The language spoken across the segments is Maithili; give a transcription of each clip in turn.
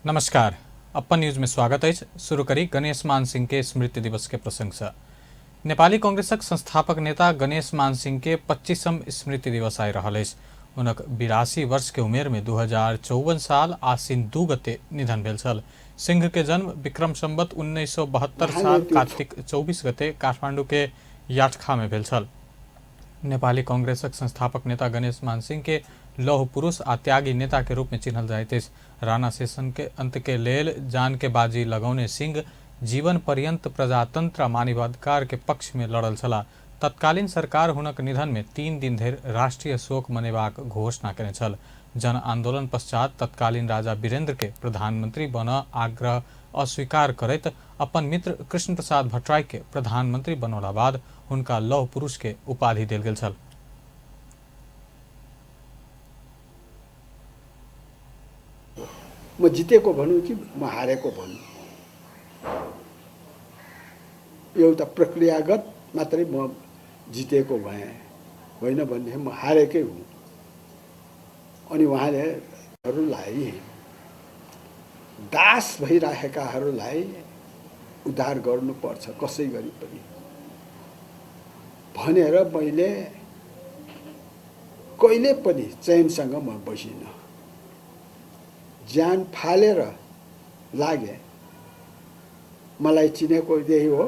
नमस्कार, अपन न्यूज में स्वागत अछि। शुरू करी गणेश मान सिंह के स्मृति दिवस के प्रसंग से। नेपाली कांग्रेसक संस्थापक नेता गणेश मान सिंह के 25म स्मृति दिवस आइ रहल अछि। हुनक 82 वर्ष के उमेर में 2054 साल आश्विन 2 गते निधन भेल छल। सिंह के जन्म विक्रम संवत 1972 उहाँले साल त्यो कार्तिक 24 गते काठमाडौँ के याटखा में भेल छल। नेपाली कांग्रेसक संस्थापक नेता गणेश मान सिंह के लौह पुरुष आ त्यागी नेता के रूप में चिन्हल जाइत अछि। राणा शासन के अंत के लेल जान के बाजी लगौने सिंह जीवन पर्यंत प्रजातंत्र आ मानवाधिकार के पक्ष में लड़ल छलाह। तत्कालीन सरकार हुनक निधन में 3 दिन धरि राष्ट्रीय शोक मनेबाक घोषणा केने छल। जन आंदोलन पश्चात तत्कालीन राजा वीरेंद्र के प्रधानमंत्री बनऽ आग्रह अस्वीकार करैत अपन मित्र कृष्ण प्रसाद भट्टराई के प्रधानमंत्री बनौला बाद हुनका लौह पुरुष के उपाधि देल गेल छल। म जितेको भनौँ कि म हारेको भनौँ, एउटा प्रक्रियागत मात्रै म जितेको भएँ, होइन भनेदेखि म हारेकै हुँ। अनि उहाँले हरूलाई दास भइराखेकाहरूलाई उद्धार गर्नुपर्छ कसै गरी पनि भनेर मैले कहिले पनि चैनसँग म बसिनँ, ज्यान फालेर लागे। मलाई चिनेको त्यही हो।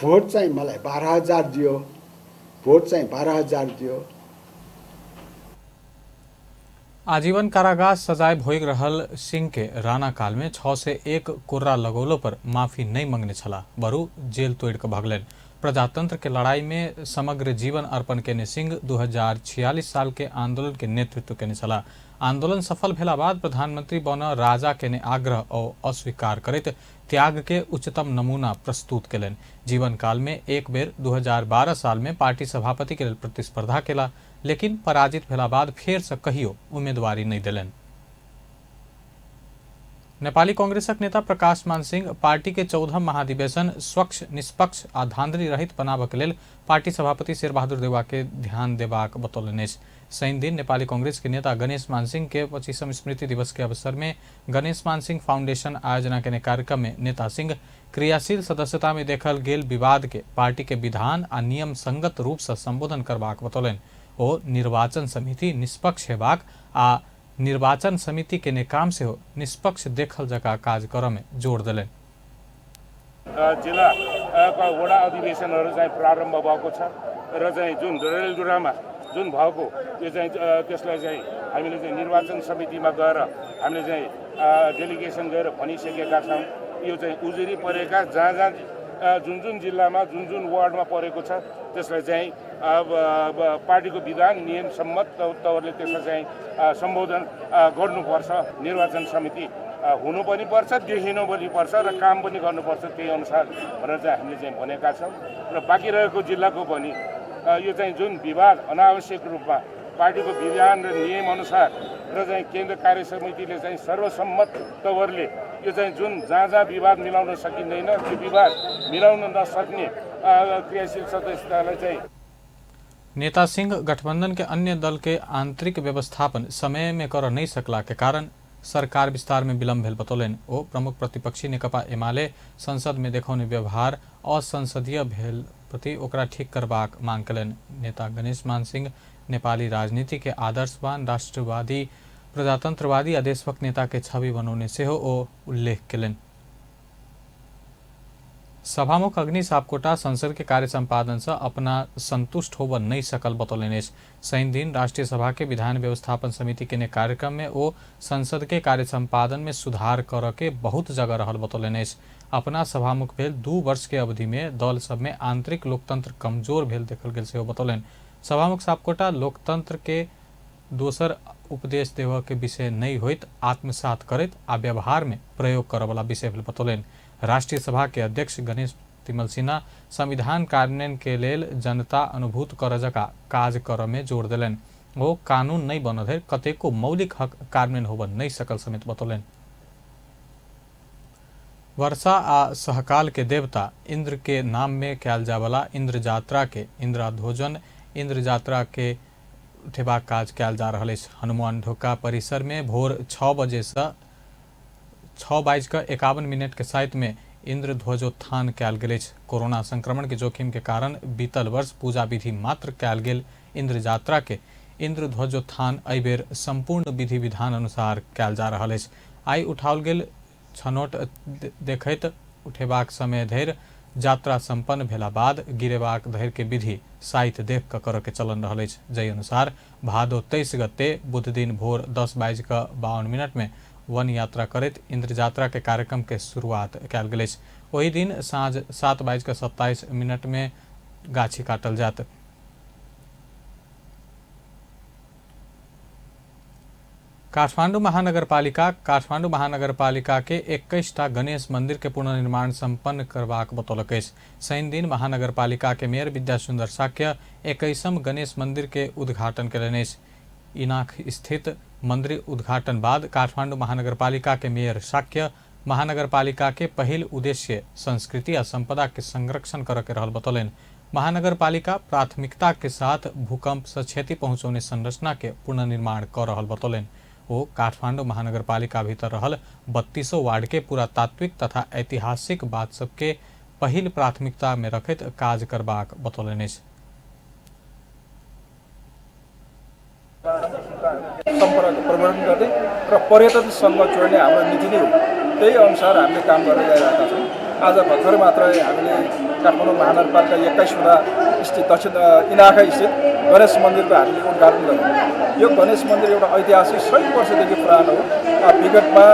भोट चाहिँ मलाई 12,000 दियो, भोट चाहिँ 12,000 दियो। आजीवन कारागास सजाय भोगि रहल सिंह के राणा काल में 6 से 1 कोर्रा लगौलो पर माफी नहीं मंगने छला, बरु जेल तोड़ के भगलनि। प्रजातंत्र के लड़ाई में समग्र जीवन अर्पण केने सिंह 2046 साल के आंदोलन के नेतृत्व केने छला। आंदोलन सफल भेला बाद प्रधानमंत्री बन राजा केने आग्रह और अस्वीकार करैत त्याग के उच्चतम नमूना प्रस्तुत केलनि। जीवन काल में एक बेर 2012 साल में पार्टी सभापति के लेल प्रतिस्पर्धा केला, लेकिन पराजित भेला बाद फेर से कहियो उम्मीदवारी नहीं देलनि। नेपाली कांग्रेसक नेता प्रकाश मान सिंह पार्टी के 14म महाधिवेशन स्वच्छ, निष्पक्ष आ धांधली रहित बनाबऽ के लेल पार्टी सभापति शेरबहादुर देउवा के ध्यान देबाक बतौलनि अछि। शनि दिन नेपाली कांग्रेस के नेता गणेश मान सिंह के 25म स्मृति दिवस के अवसर में गणेश मान सिंह फाउंडेशन आयोजना केने कार्यक्रम में नेता सिंह क्रियाशील सदस्यता में देखल गेल विवाद के पार्टी के विधान आ नियम संगत रूप से संबोधन करबाक बतौलनि। ओ निर्वाचन समिति निष्पक्ष हेबाक आ निर्वाचन समिति केने काम सेहो निष्पक्ष देखल जका काज करऽ में जोर देलनि। जिल्ला वडा अधिवेशनहरू चाहिँ प्रारम्भ भएको छ र चाहिँ जुन डडेलधुरामा जुन भएको यो चाहिँ त्यसलाई चाहिँ हामीले चाहिँ निर्वाचन समितिमा गएर हामीले चाहिँ डेलिगेसन गएर भनिसकेका छौँ। यो चाहिँ उजुरी परेका जहाँ जहाँ जुन जुन जिल्लामा जुन जुन वार्डमा परेको छ त्यसलाई चाहिँ अब पार्टीको विधान नियम सम्मत तवरले त्यसलाई चाहिँ सम्बोधन गर्नुपर्छ। निर्वाचन समिति हुनु पनि पर्छ, देखिनु पनि पर्छ र काम पनि गर्नुपर्छ त्यही अनुसार भनेर चाहिँ हामीले चाहिँ भनेका छौँ। र बाँकी रहेको जिल्लाको पनि यो चाहिँ जुन विवाद अनावश्यक रूपमा पार्टीको विधान र नियम अनुसार र चाहिँ केन्द्र कार्य समितिले चाहिँ सर्वसम्मत तवरले यो चाहिँ जुन जहाँ जहाँ विवाद मिलाउन सकिँदैन त्यो विवाद मिलाउन नसक्ने क्रियाशील सदस्यतालाई चाहिँ नेता सिंह गठबंधन के अन्य दल के आंतरिक व्यवस्थापन समय में कर नहीं सकला के कारण सरकार विस्तार में विलम्ब भेल बतौलनि। ओ प्रमुख प्रतिपक्षी नेकपा एमाले संसद में देखौने व्यवहार असंसदीय भेल प्रति ओकरा ठीक करबाक मांग कयलनि। नेता गणेश मान सिंह नेपाली राजनीति के आदर्शवान राष्ट्रवादी प्रजातंत्रवादी आ देशभक्त नेता के छवि बनौने सेहो ओ उल्लेख कयलनि। सभामुख अग्नि सापकोटा संसद के कार्य संपादन से अपना संतुष्ट होबऽ नहीं सकल बतौलनि अछि। शनि दिन राष्ट्रीय सभा के विधान व्यवस्थापन समिति के कार्यक्रम में ओ संसद के कार्य संपादन में सुधार करऽ के बहुत जगह रहल बतौलनि अछि। अपना सभामुख भेल 2 वर्ष के अवधि में दल सब में आंतरिक लोकतंत्र कमजोर भेल देखल गेल सेहो बतौलनि। सभामुख सापकोटा लोकतंत्र के दोसर उपदेश देबऽ के विषय नहीं होइत आत्मसात करैत आ व्यवहार में प्रयोग करऽ वाला विषय भेल बतौलनि। राष्ट्रीय सभा के अध्यक्ष गणेश तिमल सिन्हा संविधान कार्यान्वयन के लेल जनता अनुभूत करऽ जका काज करऽ में जोर देलनि। ओ कानून नहीं बनऽ धरि कतेको मौलिक हक कार्यान्वयन होबऽ नहीं सकल समेत बतौलनि। वर्षा आ सहकाल के देवता इंद्र के नाम में कयल जायवला इंद्र यात्रा के इंद्राध्वजन इंद्र यात्रा के उठेबाक काज कयल जा रहल अछि। हनुमान ढोका परिसर में भोर 6 बजे से 6:51 के साइत में इंद्र ध्वजोत्थान कयल गेल अछि। कोरोना संक्रमण के जोखिम के कारण बीतल वर्ष पूजा विधि मात्र कयल गेल इंद्र यात्रा के इंद्र ध्वजोत्थान एहि बेर संपूर्ण विधि विधान अनुसार कयल जा रहल अछि। आइ उठाओल गेल छनौट देखैत उठेबाक समय धरि यात्रा संपन्न भेला बाद गिरेबाक धरि के विधि साइत देख कऽ करऽ के चलन रहल अछि। जाहि अनुसार भादो 23 गते बुध दिन भोर 10:52 में वन यात्रा करैत इंद्र यात्रा के कार्यक्रम के शुरुआत कयल गेल अछि। ओहि दिन साँझ 7:27 में गाछी काटल जायत। काठमांडू महानगरपालिका के 21टा गणेश मंदिर के पुनर्निर्माण संपन्न करबाक बतौलक अछि। शनि दिन महानगरपालिका के मेयर विद्यासुंदर शाक्य 21म गणेश मंदिर के उद्घाटन कयलनि अछि। इनाख स्थित मंदिर उद्घाटन बाद काठमांडू महानगरपालिका के मेयर शाक्य महानगरपालिका के पहिल उद्देश्य संस्कृति आ संपदा के संरक्षण करऽ के रहल बतौलनि। महानगरपालिका प्राथमिकता के साथ भूकंप से क्षति पहुँचौने संरचना के पुनर्निर्माण कऽ रहल बतौलनि। ओ काठमांडू महानगरपालिका भीतर रहल 32 वार्ड के पुरातात्विक तथा ऐतिहासिक बात सबके पहिल प्राथमिकता में रखैत काज करबाक बतौलनि अछि। सम्पर्क प्रवर्धन गर्ने र पर्यटनसँग जोड्ने हाम्रो नीति नै हो, त्यही अनुसार हामीले काम गरेर गइरहेका छौँ। आज भर्खर मात्रै हामीले काठमाडौँ महानगरपालिका 21वटा स्थित दक्षिण इनाखा स्थित गणेश मन्दिरको हामीले उद्घाटन गऱ्यौँ। यो गणेश मन्दिर एउटा ऐतिहासिक 100 वर्षदेखि पुरानो हो। विगतमा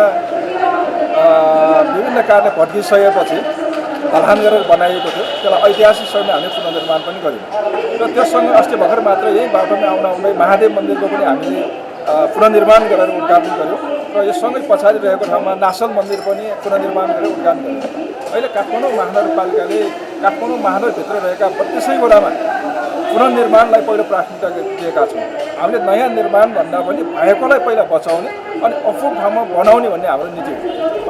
विभिन्न कारणले भत्किसकेपछि ढलान गरेर बनाइएको थियो, त्यसलाई ऐतिहासिक शैलीमा हामीले पुनर्निर्माण पनि गऱ्यौँ र त्यससँग अस्ति भर्खर मात्र यही बाटोमा आउन आउँदै महादेव मन्दिरको पनि हामीले पुनर्निर्माण गरेर उद्घाटन गऱ्यौँ र यो सँगै पछाडि रहेको ठाउँमा नासल मन्दिर पनि पुनर्निर्माण गरेर उद्घाटन गऱ्यौँ। अहिले काठमाडौँ महानगरपालिकाले काठमाडौँ महानगरभित्र रहेका 32 वडामा पुनर्निर्माणलाई पहिलो प्राथमिकता दिएका छौँ। हामीले नयाँ निर्माण भन्दा पनि भएकोलाई पहिला बचाउने अनि अफुक ठाउँमा बनाउने भन्ने हाम्रो नीति हो।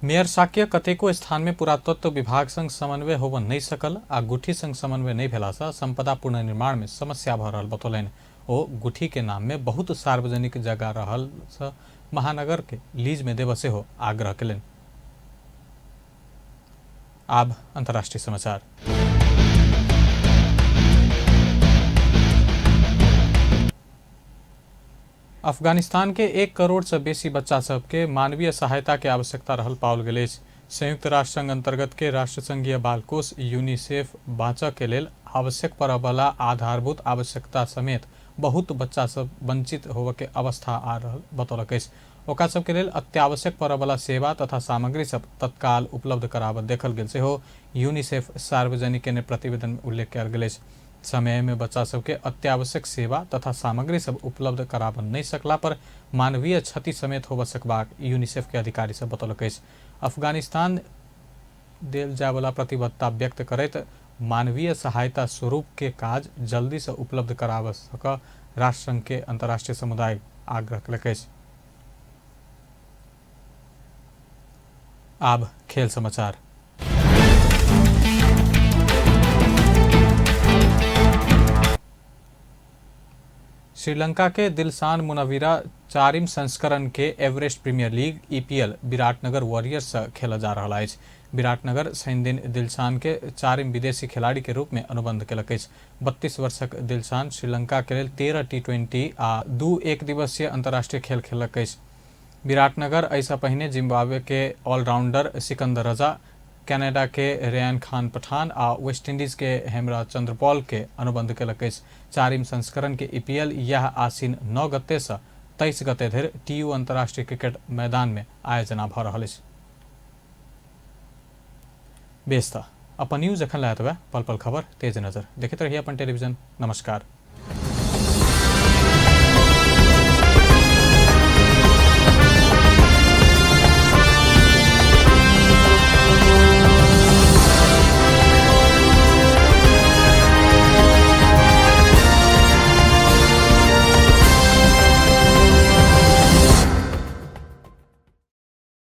मेयर शाक्य कतेको स्थान में पुरातत्व विभाग संग समन्वय होब नहीं सकल आ गुठी संग समन्वय नहीं भेला से संपदा पुनर्निर्माण में समस्या भऽ रहल बतौलनि। ओ गुठी के नाम में बहुत सार्वजनिक जगह रहल से महानगर के लीज में देबऽ सेहो आग्रह कयलनि। आब अंतर्राष्ट्रीय समाचार। अफगानिस्तान के 1 करोड़ से बेसी बच्चा सबके मानवीय सहायता के आवश्यकता रहल पाओल गेल अछि। संयुक्त राष्ट्र संघ अंतर्गत के राष्ट्रसंघीय बाल कोष यूनिसेफ बाँचऽ के लेल आवश्यक पड़यवला आधारभूत आवश्यकता समेत बहुत बच्चा सब वंचित होबऽ के अवस्था आ रहल बतौलक अछि। ओकरा सबके लेल अत्यावश्यक पड़यवला सेवा तथा सामग्री सब तत्काल उपलब्ध कराबऽ देखल गेल सेहो यूनिसेफ सार्वजनिक केने प्रतिवेदन में उल्लेख कयल गेल अछि। समय में बच्चा सबके अत्यावश्यक सेवा तथा सामग्री सब उपलब्ध कराबऽ नहीं सकला पर मानवीय क्षति समेत होबऽ सकबाक यूनिसेफ के अधिकारी सब बतौलक अछि। अफगानिस्तान देल जायवला प्रतिबद्धता व्यक्त करैत मानवीय सहायता स्वरूप के काज जल्दी से उपलब्ध कराबऽ सक राष्ट्रसंघ के अंतर्राष्ट्रीय समुदाय आग्रह कयलक अछि। आब खेल समाचार। श्रीलंका के दिलशान मुनवीरा 4म संस्करण के Everest Premier League EPL Biratnagar Warriors से खेलल जा रहा अछि। विराटनगर शनिदिन दिलशान के 4म विदेशी खिलाड़ी के रूप में अनुबंध कयलक अछि। 32 वर्षक दिलशान श्रीलंका के लेल 13 टी20 आ 2 एक दिवसीय अंतर्राष्ट्रीय खेल खेललक अछि। विराटनगर एहिसँ पहिने जिम्बाब्वे के ऑलराउंडर सिकंदर रजा, कनाडा के रेयान खान पठान आ वेस्ट इंडीज के हेमराज चंद्रपॉल के अनुबंध कयलक अछि। 4म संस्करण के ईपीएल यह आसिन 9 गते से 23 गते धरि टीयू अंतर्राष्ट्रीय क्रिकेट मैदान में आयोजना भऽ रहल अछि। बेस तऽ अपन न्यूज एखन लए पल पल खबर तेज नजर देखैत रहिए अपन टेलीविजन। नमस्कार।